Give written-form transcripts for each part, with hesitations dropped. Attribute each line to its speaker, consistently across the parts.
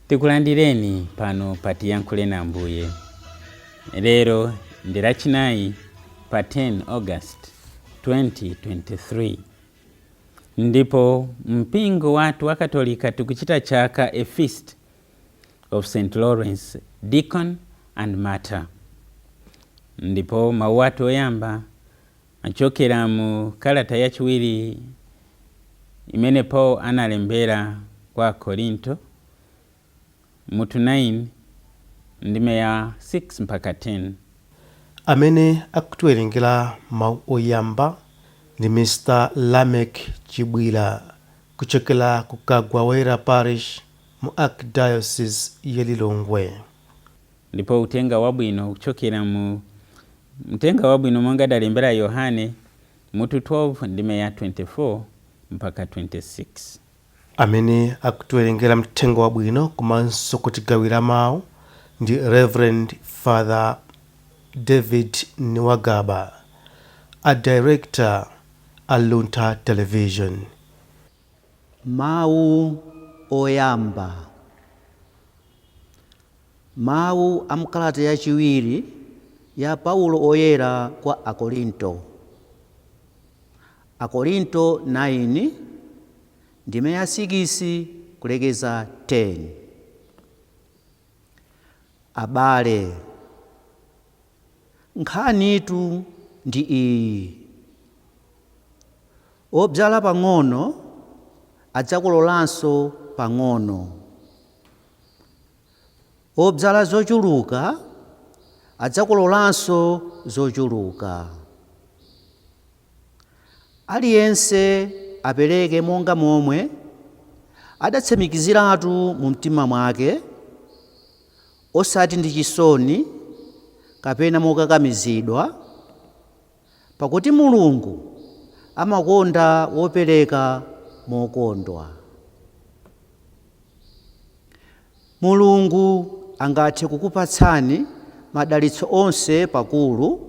Speaker 1: Tikulandireni pano pa Tiyankhule na Ambuye. Lero ndi Lachinayi pa 10 August 2023. Ndipo mpingo wathu wa Katolika tikuchita chaka a feast of St. Lawrence, Deacon and Martyr. Ndipo mawu athu oyamba achokera mu kalata yachiwiri imene Paul analembera kwa Korinto, mutu 9, ndime ya 6 mpaka 10.
Speaker 2: Amene akutiwerengera mawu oyamba ndi Mr Lamek Chibwira kuchokera ku Kagwawera Parish mu Archdiocese ya Lilongwe.
Speaker 1: Ndipo uthenga wabwino kuchokera mu Mthenga Wabwino monga adalembera Yohane, mutu 12, ndime ya 24 mpaka 26.
Speaker 2: Amene akutiwerengera mthenga wabwino komanso kutigawira mawu ndi Reverend Father David Niwagaba, a director a Luntha Television.
Speaker 3: Mawu oyamba. Mawu a m'kalata yachiwiri ya Paulo Oyera kwa Akorinto. Akorinto 9, ndime ya 6 kulekeza 10. Abale, nkhanitu ndi iyi: Obzala pang'ono adzakololanso pang'ono, obzala zochuluka adzakololanso zochuluka. Aliyense apereke monga momwe adatsimikiziratu mu mtima mwake, osati ndi chisoni kapena mokakamizidwa, pakuti Mulungu amakonda wopereka mokondwa. Mulungu angathe kukupatsani madalitso onse pakulu,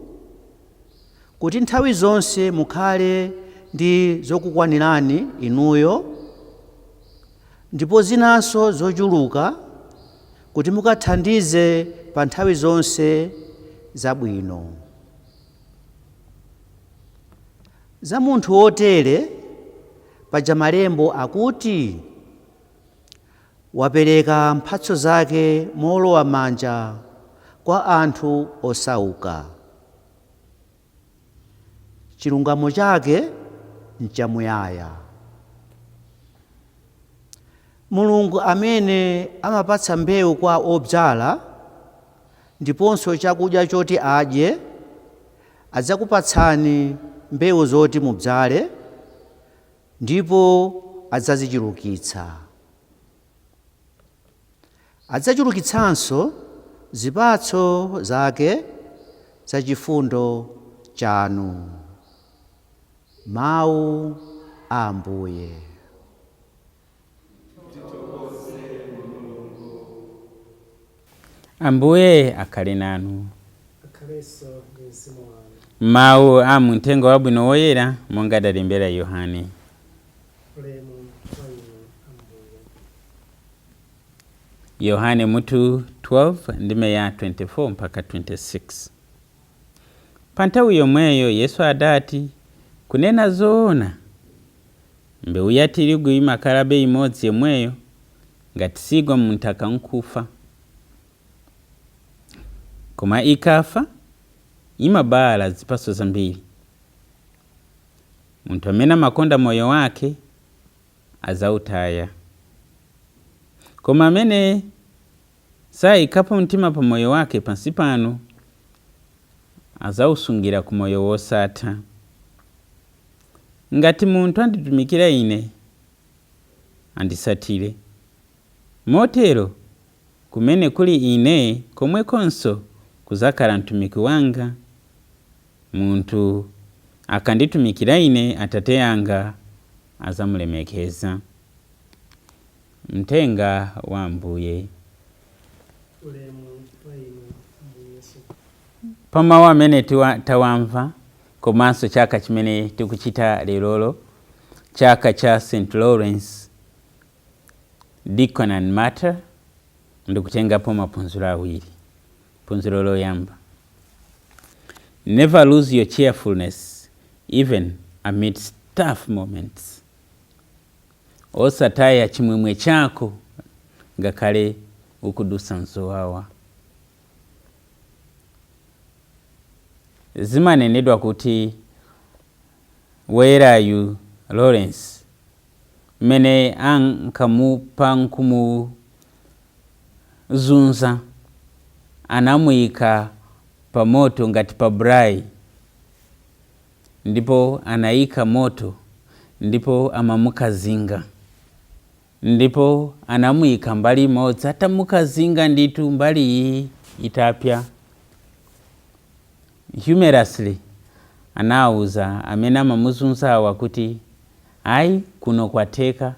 Speaker 3: kuti nthawi zonse mukhale ndi zokukwanirani inuyo, ndipo zinanso zochuluka kuti mukathandize pa nthawi zonse zabwino. Za munthu wotere paja malembo akuti, Wapereka mphatso zake moolowa manja kwa anthu osauka. Chilungamo chake nchamuyaya. Mulungu amene amapatsa mbeu kwa obzala ndiponso chakudya choti adye, adzakupatsani mbeu zoti mubzale ndipo adzazichulukitsa. Adzachulukitsanso zipatso zake za chifundo chanu. Mawu a Ambuye.
Speaker 1: Ambuye akhale nanu.
Speaker 4: Akhalenso ndi mzimu wanu.
Speaker 1: Mawu a mu Mthenga Wabwino Woyera monga adalembera Yohane.
Speaker 4: Ulemu kwa inu, Ambuye.
Speaker 1: Yohane mutu 12 ndime ya 24 mpaka 26. Pa nthawi yomweyo Yesu adati, Kunena zoona, mbewu ya tirigu imakhalabe imodzi yomweyo ngati sigwa munthaka nkufa. Koma ikafa, imabala zipatso zambiri. Munthu amene amakonda moyo wake adzautaya. Koma amene saikapo mtima pa moyo wake pansi pano, adzausungira ku moyo wosatha. Ngati munthu anditumikira Ine, anditsatire. Motero, kumene kuli Ine, komwekonso kudzakhala mtumiki wanga. Munthu akanditumikira Ine, Atate anga adzamulemekeza. Mthenga wa Ambuye.
Speaker 4: Ulemu kwa inu, Ambuye Yesu.
Speaker 1: Pa mawu amene tawamva, Komanso chaka chimene tikuchita lerolo, chaka cha St Lawrence, Deacon and Martyr, ndikutengapo maphunziro awiri. Phunziro loyamba: never lose your cheerfulness even amidst tough moments. Osataya chimwemwe chako ngakhale ukudusa mzowawa. Zimanenedwa kuti woyerayu Lawrence, mmene ankamupha nkumuzunza, anamuyika pa moto ngati pa braai, ndipo anayika moto ndipo amamukazinga, ndipo anamuyika mbali imodzi. Atamukazinga ndithu, mbali iyi itapya, humorously anawuza amene amamuzunzawa kuti, "Ayi, kuno kwatheka,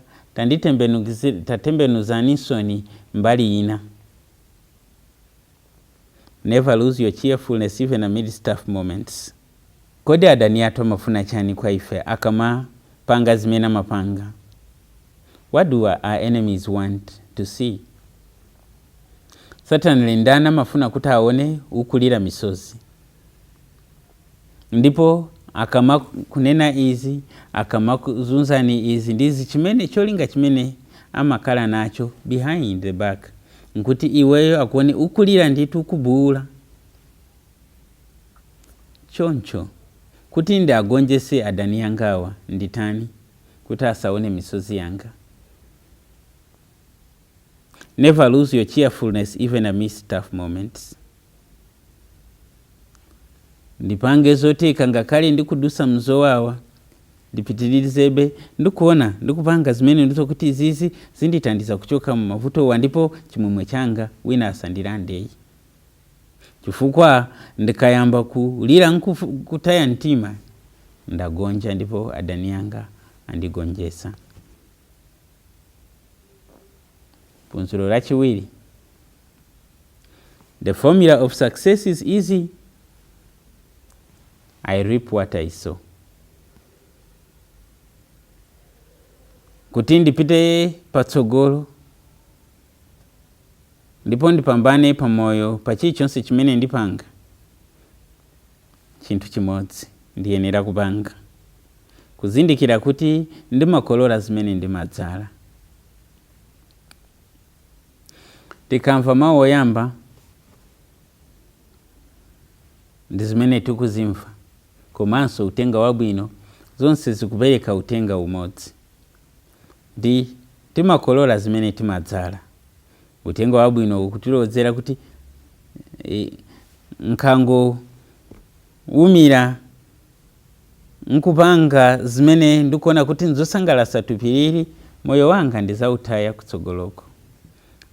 Speaker 1: tatembenuzanisoni mbali ina." Never lose your cheerfulness even amidst tough moments. Kodi adani athu amafuna chani kwa ife akamapanga zimene amapanga? What do our enemies want to see? Certainly, ndani amafuna kuti aone ukulira misozi? Ndipo akamakunena izi, akamakuzunzani izi ndizi, chimene cholinga chimene amakhala nacho behind the back nkuti iweyo akuone ukulira ndithu, ukubuwula choncho. Kuti ndi agonjese adani angawa, nditani kuti asaone misozi yanga? Never lose your cheerfulness even amidst tough moments. Ndipange zotheka ngakhale ndikudusa mzowawa, ndipitirizebe ndikuona ndikupanga zimene ndizokuti izizi zindithandiza kuchoka mu mavutowa, ndipo chimwemwe changa wina asandilandeyi, chifukwa ndikayamba kulira kutaya mtima, ndagonja ndipo adani anga andigonjesa. Phunziro lachiwiri: the formula of success is easy. I reap what I sow. Kuti ndipite patsogolo ndipo ndipambane pamoyo pa chilichonse chimene ndipanga, chinthu chimodzi ndiyenera kupanga: kuzindikira kuti ndimakolola zimene ndimadzala. Tikamva mawu oyamba ndi zimene tikuzimva komanso utenga wabwino, zonse zikupereka utenga umodzi: ndi timakolola zimene timadzala. Utenga wabwino ukutilozera kuti nkangowumira nkupanga zimene ndikuona kuti nzosangalatsa thupi lili, moyo wanga ndizautaya kutsogoloko.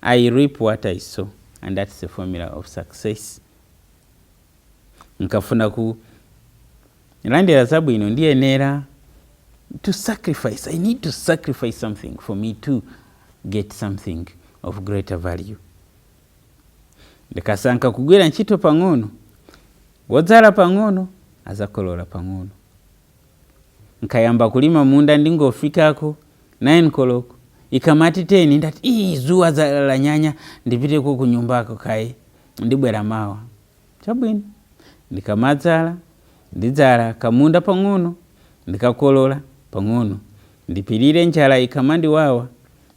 Speaker 1: I reap what I sow, and that's the formula of success. Nkafuna kulandira zabwino, ndiyenera to sacrifice. I need to sacrifice something for me to get something of greater value. Ndikasankha kugwira ntchito pang'ono, wodzala pang'ono azakolola pang'ono. Nkayamba kulima munda, ndingofikako 9 koloko, ikamati 10 ndati, "Ii, zuwa la nyanya, ndipiteko kunyumbako kaye, ndibwera mawa." Chabwino, ndikamadzala, ndidzala kamunda pang'ono, ndikakolola pang'ono. Ndipirire njala ikamandiwawa,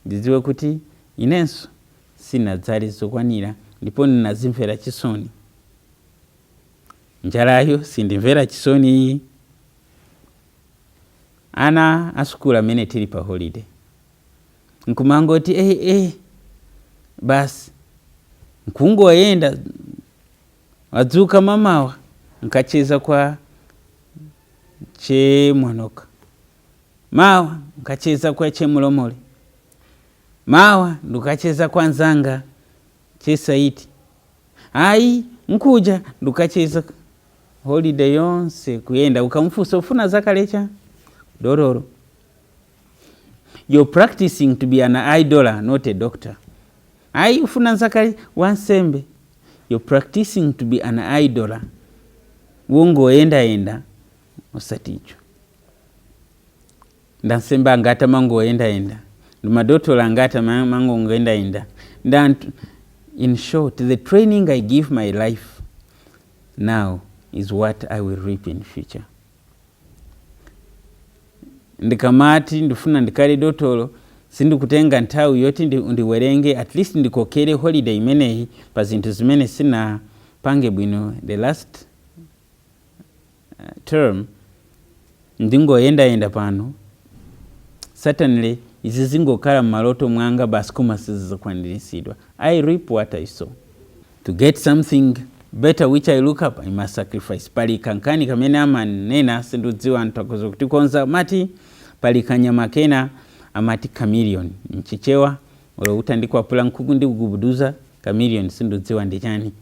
Speaker 1: ndidziwe kuti inenso sinadzale zokwanira ndipo ndinazimvera chisoni. Njalayo sindimvera chisoni iyi. Ana asukulu amene tili pa holiday, nkumangoti basi, nkungoyenda, wadzuka mamawa, nkacheza kwa chemwanoka, mawa nkacheza kwa chemulomole, mawa ndikacheza kwa nzanga chesaiti, ayi, nkuja ndikacheza. Holiday yonse kuyenda. Ukamfunsa, "Ufuna zakalecha?" Dororo. You're practicing to be an idler, not a doctor. Ayi, ufuna nzakale wansembe. You're practicing to be an idler, wongoyendayenda. Osati icho. Ndi ansembe angati amangoyendayenda, ndi madotolo angati amangoyendayenda, ndi anthu. In short, the training I give my life now is what I will reap in future. Ndikamati ndifuna ndikhale dotolo, sindikutenga nthawi yoti ndiwerenge, at least ndikokere holiday imeneyi pa zinthu zimene sinapange bwino the last term, ndingoyendayenda pano. Certainly izi zingokhala m'maloto mwanga basi, koma sizizakwaniritsidwa. I reap what I sow. To get something better which I look up, I must sacrifice. Pali kankhani kamene amanena, sindidziwa, anthu akhoza kutikonza, mati pali kanyama kena amati chameleon mchichewa, olo utandikwapula nkhuku ndi kugubuduza, chameleon sindidziwa ndi chani,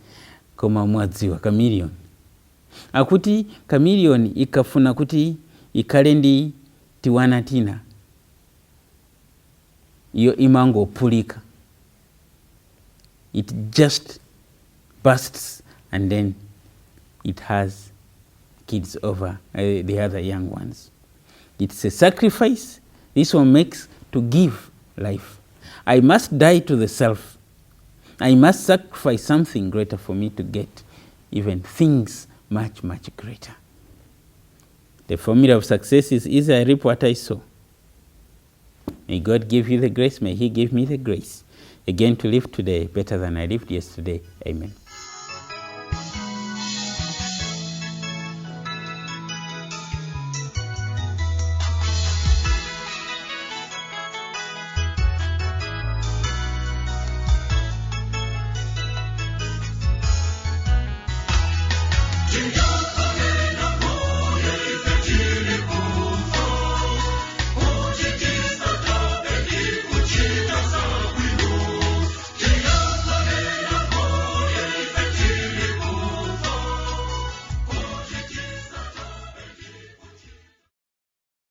Speaker 1: koma mwadziwa chameleon. Akuti chameleon ikafuna kuti ikhale ndi tiwana tina, iyo imangophulika. It just bursts and then it has kids over the other young ones. It's a sacrifice this one makes to give life. I must die to the self. I must sacrifice something greater for me to get even things much, much greater. The formula of success is easy: I reap what I sow. May God give you the grace, may He give me the grace again to live today better than I lived yesterday. Amen.